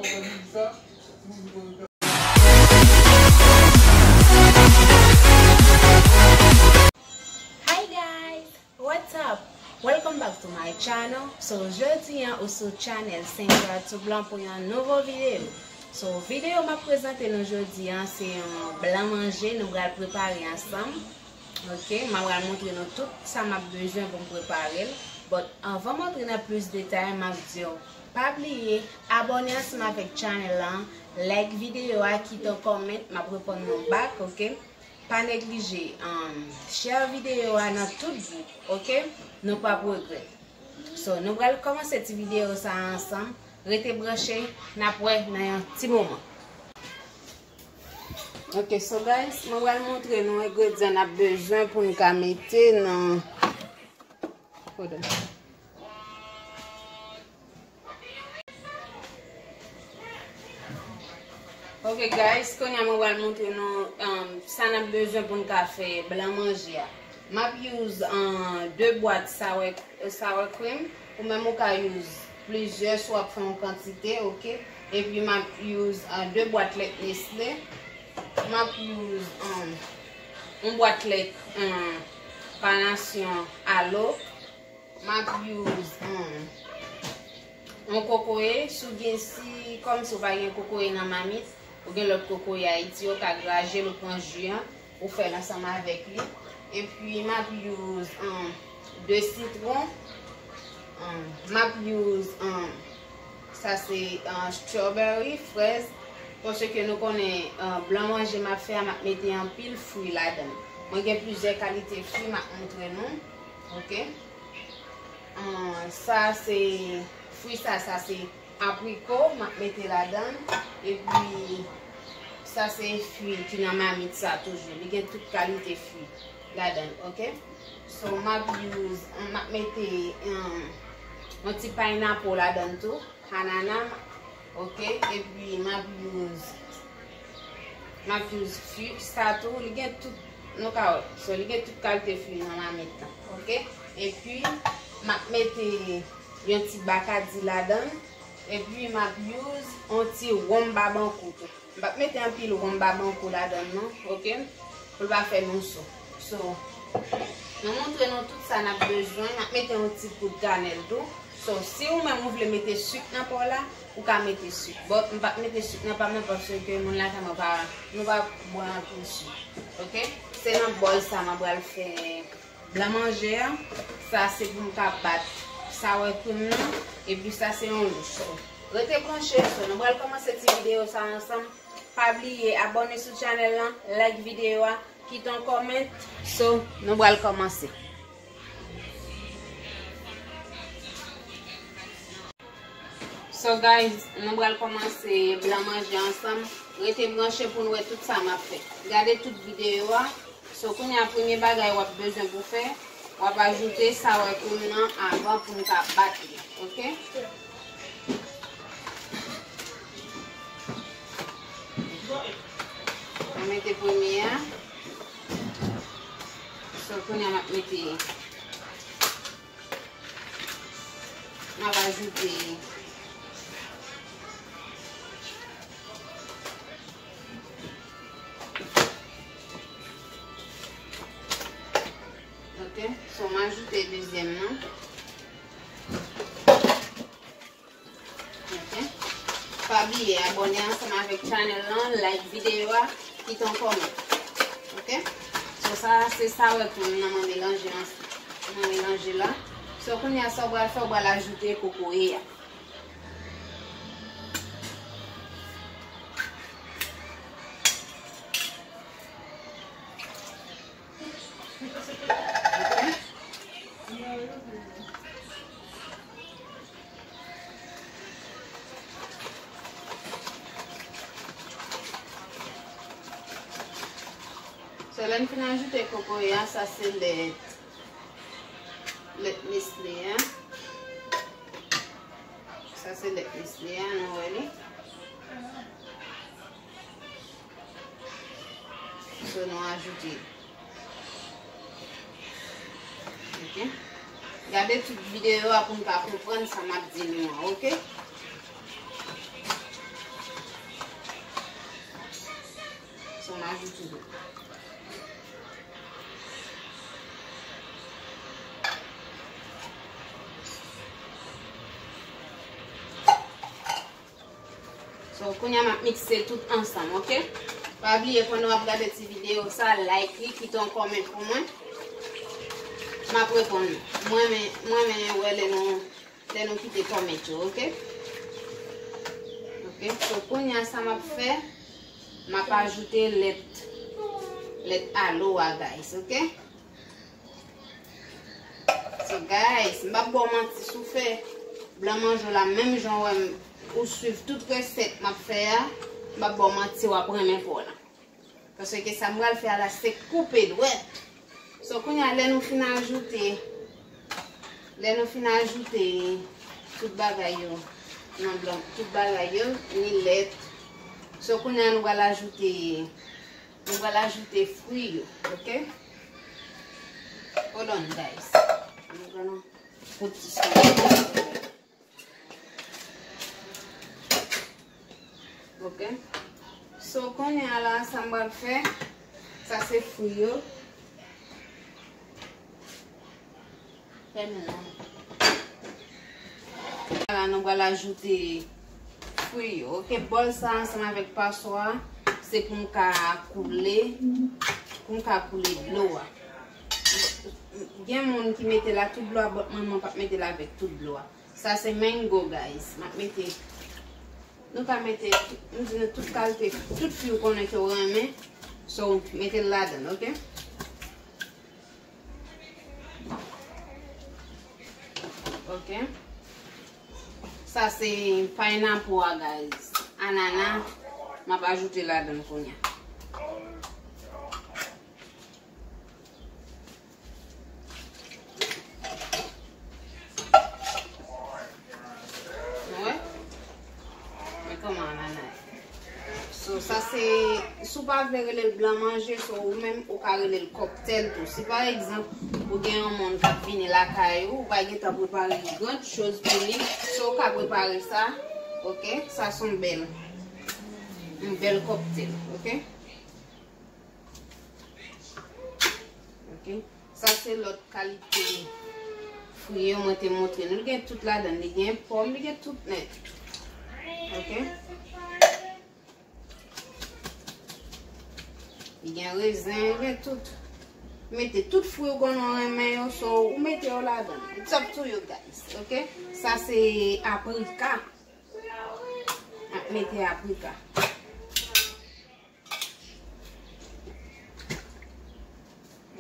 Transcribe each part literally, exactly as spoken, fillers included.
Hi guys, what's up? Welcome back to my channel. So, jodi an, ou sou channel Sandra Tout Blanc pou yon nouvo videyo. So, videyo m ap prezante nou jodi an, se yon blan manje nou pral prepare ansanm. Ok, m ap pral montre nou tout sa m ap bezwen pou m prepare l. But, anvan m antre nan plis detay, m ap di w, pa bliye abòne ansanm avèk channel la, like videyo a, kite yon comment, m ap reponn nou back, ok? Pa neglije, um, share videyo a nan tout gwoup, ok? Nou p ap regrèt. So, nou pral kòmanse ti videyo sa a ansanm. Rete branche, n ap wè nan yon ti moman. Ok, so guys, mwen pral montre nou engredyan n ap bezwen pou n ka mete nan, hold on. Ok guys, kounye a mwen pral montre nou, um, sa n ap bezwen pou n ka fè blan manje a. M ap use, um, de bwat sour, sour cream. Ou menm ou ka use plizyè si w ap fè yon kantite, ok? Epi m ap use, uh, de bwat lèt Nestlé. M ap use, um, yon bwat lèt, um, pa nasyon Alo. M ap use, um, yon kokoye. Si w gen, si kòmsi w pa gen kokoye nan mamit, ou gen lòt kokoye Ayiti, ou ka graje l, ou pran ji an, ou fè l ansanm avèk li. Epi m ap use, um, de sitwon. Um, m ap use, um, sa se, um, strawberry, frèz. Paske nou konnen, um, blan manje m ap fè a, m ap mete anpil fwi ladan l. Mwen gen plizyè kalite fwi m ap montre nou. Ok? Ahn, sa se fwi sa, sa se apriko, m ap mete ladan l. Epi, sa se fwi ki nan mamit sa toujou. Li gen tout kalite fwi ladan l, ok? So, m ap use, m ap mete, um, yon ti pineapple ladan l tou. Anana, ok, epi m ap use, m ap use fwi sa tou, li gen tout, nou ka wè, so li gen tout kalite fwi nan mamit lan, ok, epi m ap mete yon ti bakadi ladan l, epi m ap use yon ti wonm babankou tou. M p ap mete anpil wonm babankou ladan l non, ok? Pou l pa fè nou so. So, nou montre nou tout sa n ap bezwen. N ap mete yon ti poud kanèl tou. So, si ou menm ou vle mete sik nan pa w la, ou ka mete sik. But, m p ap mete sik nan pa m nan paske moun lakay mwen pa, nou pa bwè anpil sik. Ok? Se nan bòl sa mwen pral fè blan manje a, sa se pou m ka bat sour cream nan, epi sa se yon louch. So, rete branche, so, nou pral kòmanse ti videyo sa ansanm. Pa bliye abòne sou channel lan, like videyo a, kite yon comment. So, nou pral kòmanse. So guys, nou pral kòmanse blan manje ansanm. Rete branche pou n wè tout sa m ap fè. Gade tout videyo a. So kounye a premye bagay w ap bezwen pou fè, w ap ajoute sour cream nan avan pou n ka bat li, ok? Mwen mete premye a. So kounye a m ap mete M ap ajoute. Ok, so m ajoute dezyèm nan. Ok. Pa bliye abòne ansanm avèk channel lan, like videyo a, kite yon comment. Ok? So sa se sour cream nan mwen melanje ansanm. Mwen melanje la. So kounye a sa w pral fè, w pral ajoute kokoye a. So lè n fin ajoute kokoye a, sa se lèt, lèt Nestlé a. Sa se lèt Nestlé a, nou wè li. So nou ajoute. Ok. Gade tout videyo a pou n ka konprann sa m ap di nou an, ok? So, kounye a m ap mikse tout ansanm, oke? Pa bliye, pandan w ap gade ti videyo sa, like li, kite yon kòmè pou mwen. M ap reponn nou. Mwen renmen, mwen renmen wè lè nou, lè nou kite kòmè yo, oke? Oke, so kounye a sa m ap fè, m ap ajoute lèt, lèt alo a, guys, oke? So, guys, m p ap ba w manti, si w fè blan manje w la, menm jan w wè m, ou swiv tout resèt m ap fè a, m p ap ba w manti, w ap renmen pa w la. Paske sa m pral fè a la, se koupe dwèt. So, kounye a, lè nou fin ajoute, lè nou fin ajoute tout bagay yo, nan blan, tout bagay yo, ni lèt. So, kounye a, nou pral ajoute, nou pral ajoute fwi yo, oke? Hold on, guys. I'm gonna put this one. Ok. So, kounye a la, sa m pral fè, sa se fwi yo. Fèmen non. La, nou pral ajoute fwi yo. Ok, bòl sa ansanm avèk paswa, se pou m ka koule, pou m ka koule dlo a. Gen moun ki mete la tout dlo a, but mwen, mwen p ap mete la avèk tout dlo a. Sa se mango, guys. M ap mete, nou ka mete, m di nou tout kalite, tout fwi ou konnen ke w renmen. So, mete l ladan, ok? Ok. Sa se pineapple a, guys. Anana, m ap ajoute ladan kounye a. Nou wè? Men kòman anana ye. So, sa se, si w pa vle rele l blan manje, so, ou menm, ou ka rele l kòktèl tou. Si pa egzanp, ou gen yon moun k ap vini lakay ou, ou pa gentan prepare yon grann choz pou li, so, ou ka prepare sa, ok? Sa se yon bèl, yon bèl kòktèl, ok? Ok. Sa se lòt kalite fwi yo mwen te montre nou. Li gen tout ladan. Li gen pòm, li gen tout nèt. Ok. Li gen rezen, li gen tout. Mete tout fwi ou konnen w renmen yo, so ou mete yo ladan. It's up to you guys, ok? Sa se aprika. M ap mete aprika.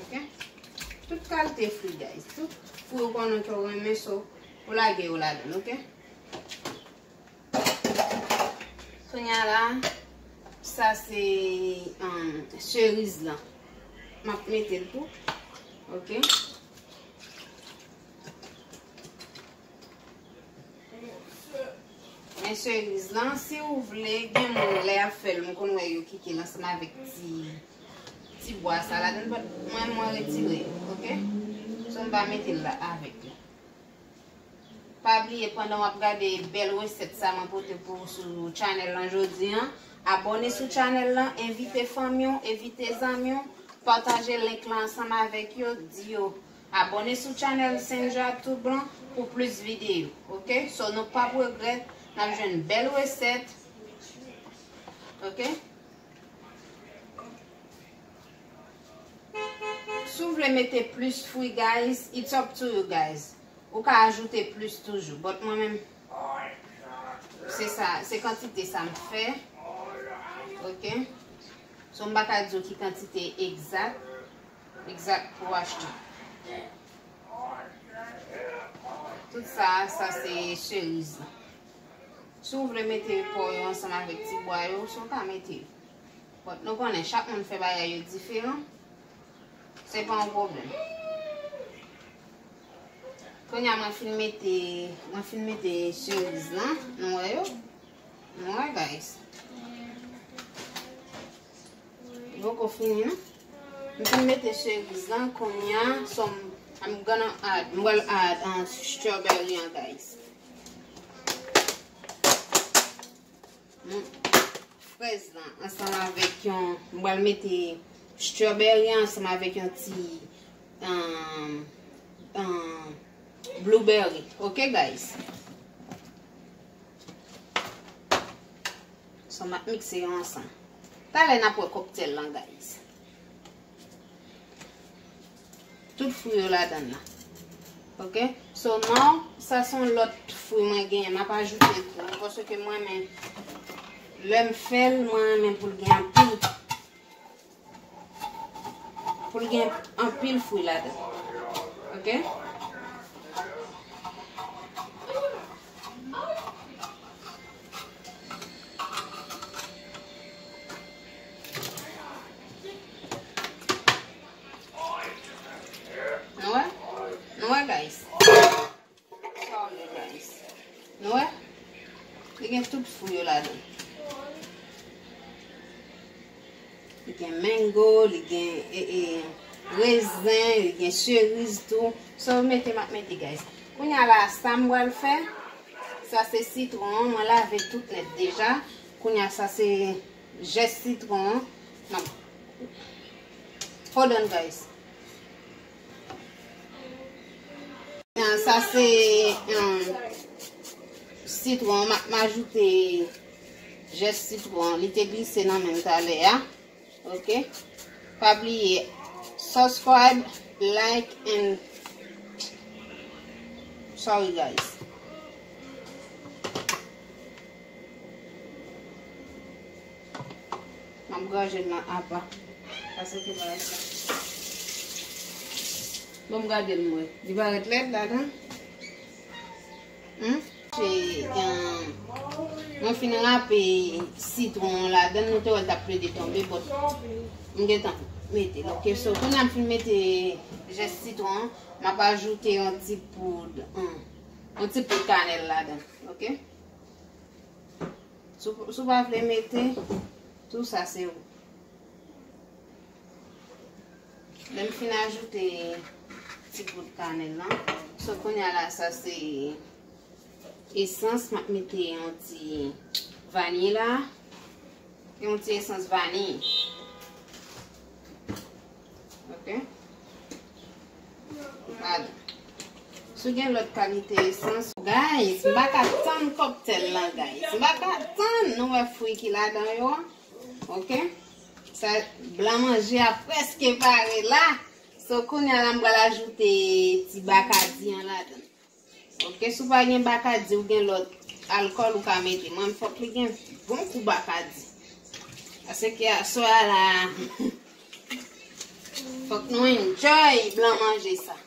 Ok? Tout kalite fwi, guys. Tout fwi ou konnen ke w renmen, so, ou lage yo ladan, ok? Kounye a la, sa se, um, seriz lan. M ap mete l tou. Ok? Men seriz lan, si ou vle, gen moun lè y ap fè l, m konn wè yo kite l ansanm avèk ti, ti bwa sa ladan, but mwen, mwen retire yo, ok? So, m pa mete l la avèk yo. Pa bliye, pandan w ap gade bèl resèt sa mwen pote pou ou sou channel lan jodi an, abòne sou channel lan, envite fanmi w, envite zanmi w, pataje link lan ansanm avèk yo, di yo abòne sou channel Senja Tout Blan pou plis videyo, ok? So, nou p ap regrèt, n ap jwenn bèl resèt, ok? Si w vle mete plis fwi, guys, it's up to you, guys. Ou ka ajoute plis toujou, but mwen menm, se sa, se kantite sa m fè, ok? So, m pa ka di w ki kantite egzak, egzak pou achte. Tout sa, sa se seriz. Si w vle mete pò yo ansanm avèk ti bwa yo, so w ka mete yo. But nou konnen chak moun fè bagay yo diferan. Se pa yon pwoblèm. Kounye a mwen fin mete, mwen fin mete seriz lan, nou wè yo? Nou wè, guys. Li poko fini, non? M fin mete seriz lan, kounye a, so I'm gonna add, m pral add, uh, strawberry an, guys. Mm. Frèz lan ansanm avèk yon, m pral mete strawberry ansanm avèk yon ti um, um, blueberry. Ok, guys? So, m ap mikse yo ansanm. Talè n ap wè cocktail lan, guys. Tout fwi yo ladan l la. Ok? So, now, sa se yon lòt fwi mwen genyen. M ap ajoute tou. Paske mwen menm, lè m fè l, mwen renmen pou l gen anpil, pou l gen anpil fwi ladan. Ok? Nou wè? Nou wè, guys? Sorry, guys. Nou wè? Li gen tout fwi yo ladan. Li gen mango, li gen e, e, rezen, li gen seriz tou. So, mete, m ap mete, guys. Kounye a la, sa m pral fè, sa se sitwon an, mwen lave tout nèt deja. Kounye a, sa se jès sitwon an. M ap, hold on, guys. Sa se, um, sitwon. M ap, m ajoute jès sitwon. Li te glise nan men m talè a. Ok? Pa bliye, subscribe, like, and, sorry, guys. M ap granje l nan apa. Paske bagay sa. Bon, m gade l m wè. Li parèt lèd ladan? Hmm? Se, um, mwen fin rape sitwon an ladan, nou te wè l t ap plede tonbe, but m gentan mete l. Ok, so, kounye a m fin mete jès sitwon an, m ap ajoute yon ti poud, um, yon ti poud kanèl ladan. Ok? Si w, si w pa vle mete, tou sa se ou. Lè m fin ajoute ti poud kanèl lan, so kounye a la, sa se esans, m ap mete yon ti vaniy la, yon ti esans vaniy. Ok? Gade. Si w gen lòt kalite esans. Guys, m pa ka tann cocktail lan, guys. M pa ka tann nou wè fwi ki ladan yo an. Ok? Sa, blan manje a prèske pare la. So, kounye a la, m pral ajoute ti bakadi an ladan. Ok, si w pa gen bakadi, ou gen lòt alkòl ou ka mete. Mwen, fòk li gen bon kou bakadi. Paske aswè a la, fòk nou enjoy blan manje sa.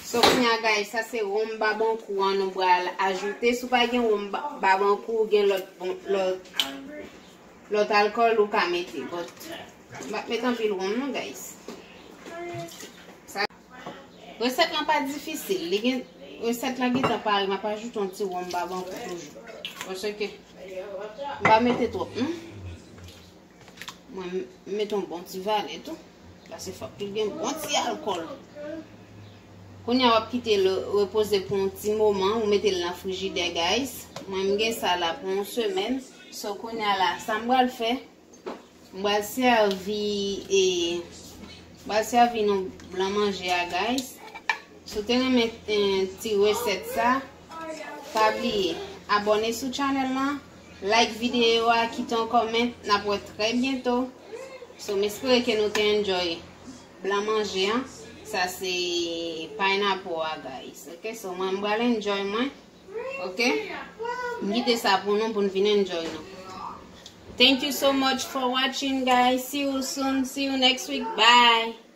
So, kounye a, guys, sa se wonm babankou an nou pral ajoute. Si w pa gen wonm ba-, babankou, ou gen lòt, bon, lòt, lòt alkòl ou ka mete. But, m p ap met anpil wonm non, guys. Sa, resèt lan pa difisil. Li gen, resèt lan gentan pare, m ap ajoute yon ti wonm babankou toujou. Paske m pa mete twòp, non. Mwen, m mete yon bon ti valè tou. Paske fòk li gen bon ti alkòl. Kounye a, w ap kite l repoze pou yon ti moman. Ou mete l nan frijidè, guys. Mwen, m gen sa la pou yon semèn. So, kounye a la, sa m pral fè, m pral sèvi, e, m pral sèvi nou blan manje a, guys. Si w te renmen, eh, ti resèt sa, pa bliye abòne sou channel lan, like videyo a, kite yon comment, n ap wè trè byento. So, m espere ke nou te enjoy blan manje an. Sa se pineapple a, guys. Ok, so mwen, m pral enjoy mwen. Ok? M kite sa pou nou, pou n vin enjoy nou. Thank you so much for watching, guys. See you soon. See you next week. Bye.